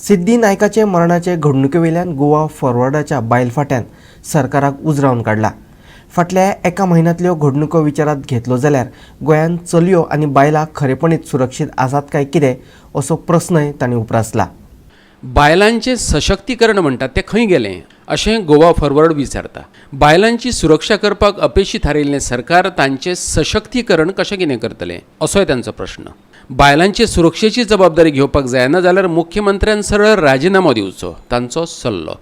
सिद्धी नायकाचे मरणाचे घडणुके वयल्यान गोवा फॉरवर्डाच्या बायल फांट्यान सरकाराक उजरावन काडला. फाटल्या एका म्हयन्यांतल्यो घडणुको विचारांत घेतलो जाल्यार गोंयांत चलयो आनी बायलां खरेपणीच सुरक्षीत आसात काय कितें असो प्रस्नय तांणी उप्रासला. बायलांचें सशक्तीकरण म्हणटात तें खंय गेलें अशें गोवा फॉरवर्ड विचारता. बायलांची सुरक्षा करपाक अपेशी थारिल्लें सरकार तांचें सशक्तीकरण कशें कितें करतलें असोय तांचो प्रश्न. बायलांचे सुरक्षेची जबाबदारी घेवपाक जायना जाल्यार मुख्यमंत्र्यान सरळ राजिनामो दिवचो तांचो सल्लो.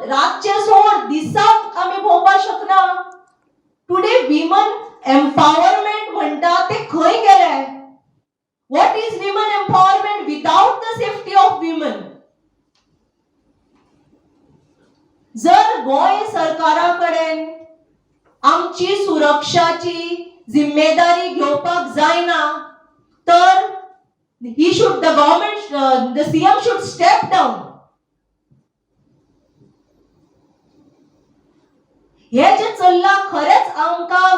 रातचे सोड दिसाक आमी भोंवपाक शकना. टुडे विमन एम्पावरमेंट म्हणटा ते खंय गेले? What is women empowerment without the safety of women? जर गोंय सरकारा कडेन आमची सुरक्षाची जिम्मेदारी घेवपाक जायना तर he should the government the CM should step down. हे जे चल्लां खरेंच आमकां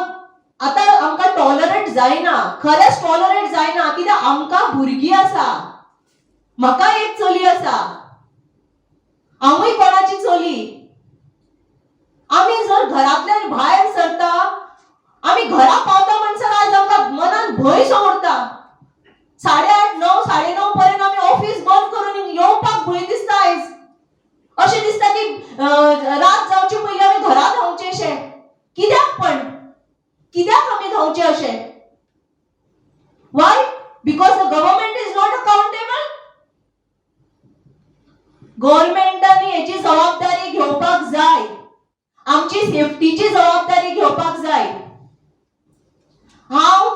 आतां आमकां टॉलरेट जायना, खरेंच टॉलरेट जायना. कित्याक आमकां भुरगीं आसा, म्हाका एक चली आसा, हांवूय कोणाची चली. आमी जर घरांतल्यान भायर सरता, आमी घरा पावता म्हणसर आयज आमकां मनान भंय सो उरता. 8:30 9 9:30 पर्यंत आमी ऑफिस बंद करून येवपाक भंय दिसता. आयज अशें दिसता की रात जावचे पयलीं आमी घरा धांवचें अशें. कित्याक पण कित्याक आमी धांवचें अशें? Why? Because the government is not accountable. गव्हर्मेंटांनी हेची जबाबदारी घेवपाक जाय, आमची सेफ्टीची जबाबदारी घेवपाक जाय. हांव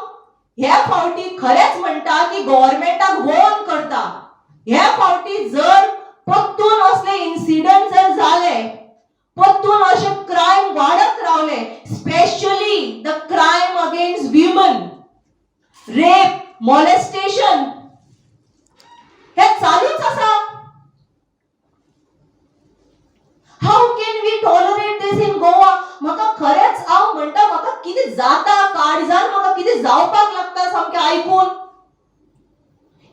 ह्या फावटी खरेंच म्हणटा की गव्हर्मेंटाक वॉर्न करता, ह्या फावटी जर परतून असले इन्सिडंट जर जाले, परतून अशे क्रायम वाडत रावले, specially the crime against women, rape, molestation हे चालूच आसा. How can we tolerate this in Goa? म्हाका खरेंच हांव म्हणटा, म्हाका कितें जाता काळजान, म्हाका कितें जावपाक लागता सामकें आयकून,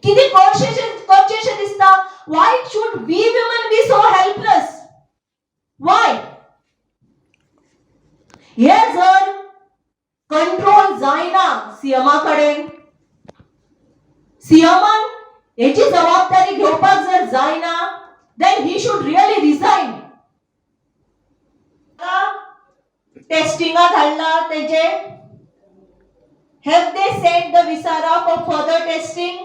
कितें करचें दिसता. Why should we women be so helpless? Why? हे जर कंट्रोल जायना सीएमा कडेन, सीएमान हेची जबाबदारी घेवपाक जर जायना, then he should really resign. टेस्टिंगा धाडला तेजे? Have they sent the viscera for further testing?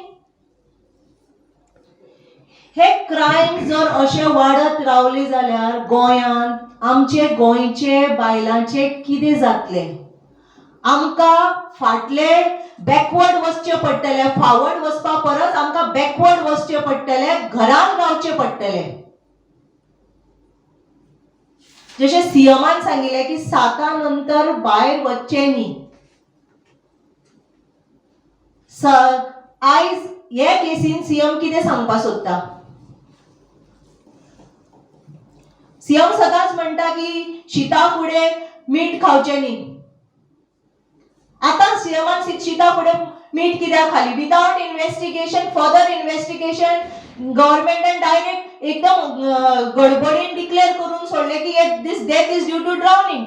हे क्रायम जर अशे वाडत रावले जाल्यार गोंयांत आमचे गोंयचे बायलांचे कितें जातलें? आमकां फाटले बॅकवर्ड वचचें पडटलें, फॉरवर्ड वचपा परस आमकां बॅकवर्ड वचचें पडटलें, घरान रावचें पडटलें. जशें सीएमान सांगिल्लें की 7 नंतर भायर वचचें न्ही. आयज हे केसीन सीएम कितें सांगपाक सोदता? सीएम सदांच म्हणटा की शिता फुडें मीठ खावचें न्ही. आतां सीएमान शिता फुडें मीठ कित्याक खाली? विदावट इन्वेस्टिगेशन, फर्दर इन्वेस्टिगेशन, गव्हर्मेंटान डायरेक्ट एकदम गडबडीन डिक्लेअर करून सोडलें की this death is due to drowning.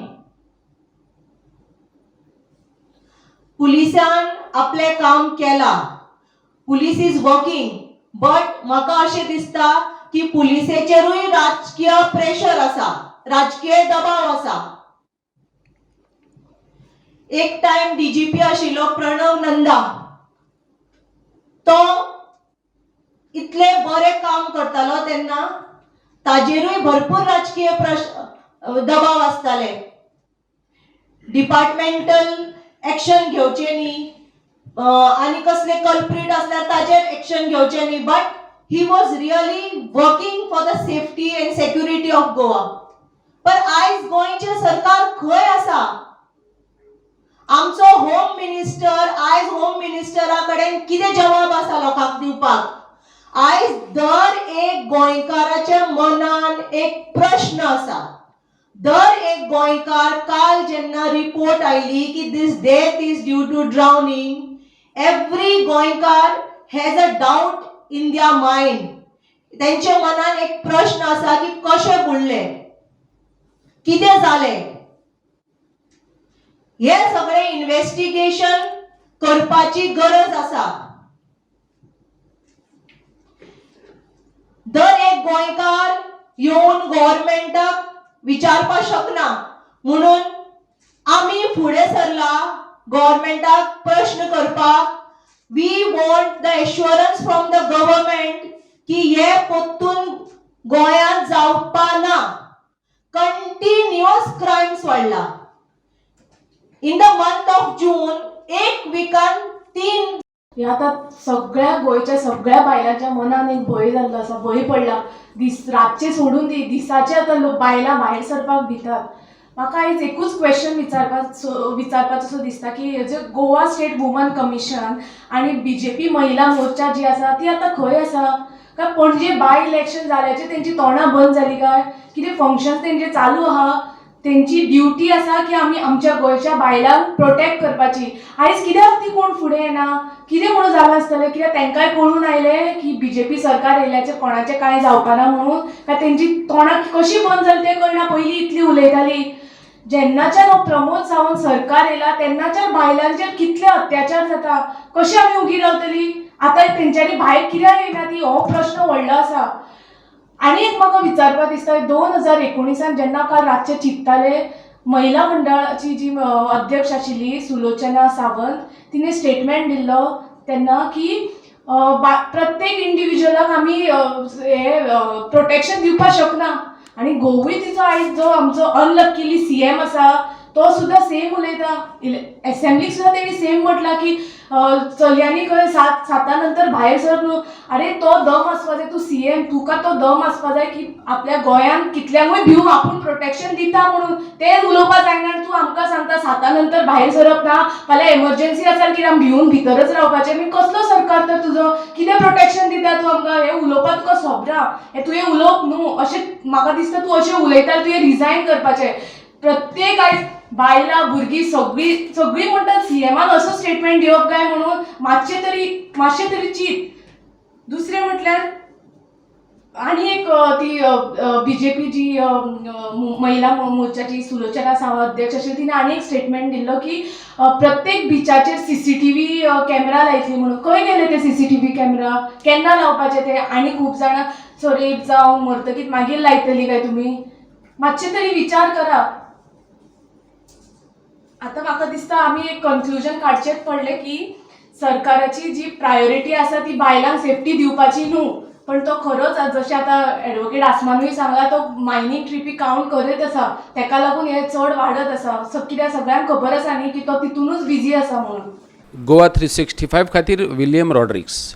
पुलिसान आपलें काम केलां, पुलीस is working, but म्हाका अशें दिसता की पुलिसेचेरूय राजकीय प्रेशर आसा, राजकीय दबाव आसा. एक टायम डीजीपी आशिल्लो प्रणव नंदा, तो इतले बरें काम करतालो तेन्ना ताजेरूय भरपूर राजकीय दबाव आसताले. डिपार्टमेंटल एक्शन घेवचें न्ही आनी कसले कल्प्रीट आसल्यार ताजेर एक्शन घेवचें न्ही, but he was really working for the safety and security of Goa. पण आयज गोंयचें सरकार खंय आसा? आमचो होम मिनिस्टर, आयज होम मिनिस्टरा कडेन कितें जवाब आसा लोकांक दिवपाक? आयज दर एक गोंयकाराच्या मनान एक प्रश्न आसा. दर एक गोंयकार काल जेन्ना रिपोर्ट आयली की this death is due to drowning, every Goenkar has a doubt in their mind. तेंच्या मनान एक प्रश्न आसा की कशें बुडलें, कितें जालें. हे सगळें इन्वेस्टिगेशन करपाची गरज आसा. दर एक गोंयकार येवन गव्हर्मेंटाक विचारपाक शकना, म्हणून आमी फुडें सरला गव्हर्मेंटाक प्रश्न करपाक. We want the assurance from the government की हे परतून गोंयांत जावपा ना. कंटिन्युअस क्रायम्स वाडला. In the month of June एक विकान तीन. हे आतां सगळ्या गोंयच्या सगळ्या बायलांच्या मनान एक भंय जाल्लो आसा, भंय पडला. दीस रातचे सोडून दी, दिसाचे आतां लोक बायलां भायर सरपाक भितात. म्हाका आयज एकूच क्वेश्चन विचारपाचो सो दिसता की हे गोवा स्टेट वुमन कमिशन आनी बीजेपी महिला मोर्चा जी आसा ती आतां खंय आसा? काय पणजे बाय इलेक्शन जाल्याचे तेंची तोंडां बंद जाली काय? कितें फंक्शन तेंचे चालू आहा? तेंची ड्युटी आसा की आमी आमच्या गोंयच्या बायलांक प्रोटेक्ट करपाची. आयज कित्याक ती कोण फुडें येना? कितें म्हणून जालां आसतलें? कित्याक तांकांय कळून आयलें की बीजेपी सरकार येयल्याचेर कोणाचें कांय जावपाना म्हणून? काय तेंची तोंडां कशीं बंद जाली तें कळना. पयलीं इतली उलयताली. जेन्नाच्यान हो प्रमोद सावंत सरकार येयला तेन्नाच्यान बायलांचेर कितले अत्याचार जाता. कशी आमी उगी रावतली आतां? तेंच्यांनी भायर कित्याक येयना ती, हो प्रश्न व्हडलो आसा. आनी एक म्हाका विचारपा दिसता, 2019 जेन्ना काल रातचे चिंत्ताले, महिला मंडळाची जी अध्यक्ष आशिल्ली सुलोचना सावंत, तिणें स्टेटमेंट दिल्लो तेन्ना की प्रत्येक इंडिविज्युअलाक आमी हे प्रोटेक्शन दिवपाक शकना. आनी घोवूय तिचो आयज जो आमचो अनलक्कीली सीएम आसा तो सुद्दां सेम उलयता. एसेंब्लीक सुद्दां तेणी सेम म्हटलां की चलयांनी खंय 7, 7 नंतर भायर सरप न्हू. अरे, तो दम आसपा जाय. तूं सीएम, तुका तो दम आसपा जाय की आपल्या गोंयांत कितल्यांकूय भिवन आपूण प्रोटेक्शन दिता म्हणून. तें उलोवपा जायना आनी तूं आमकां सांगता 7 नंतर भायर सरप ना, फाल्यां एमर्जन्सी आसा कितें आमी भिवन भितरच रावपाचें? आनी कसलो सरकार तर तुजो? कितें प्रोटेक्शन दिता तूं आमकां? हें उलोवपा तुका सोबना, हें तुवें उलोवप न्हू अशें म्हाका दिसता. तूं अशें उलयता, तुवें रिजायन करपाचें. प्रत्येक आयज बायलां भुरगीं सगळीं सगळीं म्हणटात, सीएमान असो स्टेटमेंट दिवप काय म्हणून. मातशें तरी, मातशें तरी चीत. दुसरें म्हटल्यार आनी एक ती बीजेपी जी महिला मोर्चाची सुलोचना सावंत अध्यक्ष आशिल्ली, तिणें आनी एक स्टेटमेंट दिल्लो की प्रत्येक बिचाचेर सीसीटीव्ही कॅमेरा लायतली म्हणून. खंय गेले ते सीसीटीव्ही कॅमेरा? केन्ना लावपाचे ते? आनी खूब जाणां सो रेप जावन मरतकीत मागीर लायतली काय तुमी? मातशें तरी विचार करा. आतां म्हाका दिसता आमी एक कन्क्लुजन काडचेंच पडलें की सरकाराची जी प्रायोरिटी आसा ती बायलांक सेफ्टी दिवपाची न्हू, पण तो खरोच जशें आतां एडवोकेट आसमानूय सांगला, तो मायनींग ट्रिपी कावंट करीत आसा, तेका लागून हें चड वाडत आसा. कित्याक सगळ्यांक खबर आसा न्ही की तो तितूनच बिजी आसा म्हणून. गोवा 365 खातीर विलियम रॉड्रिक्स.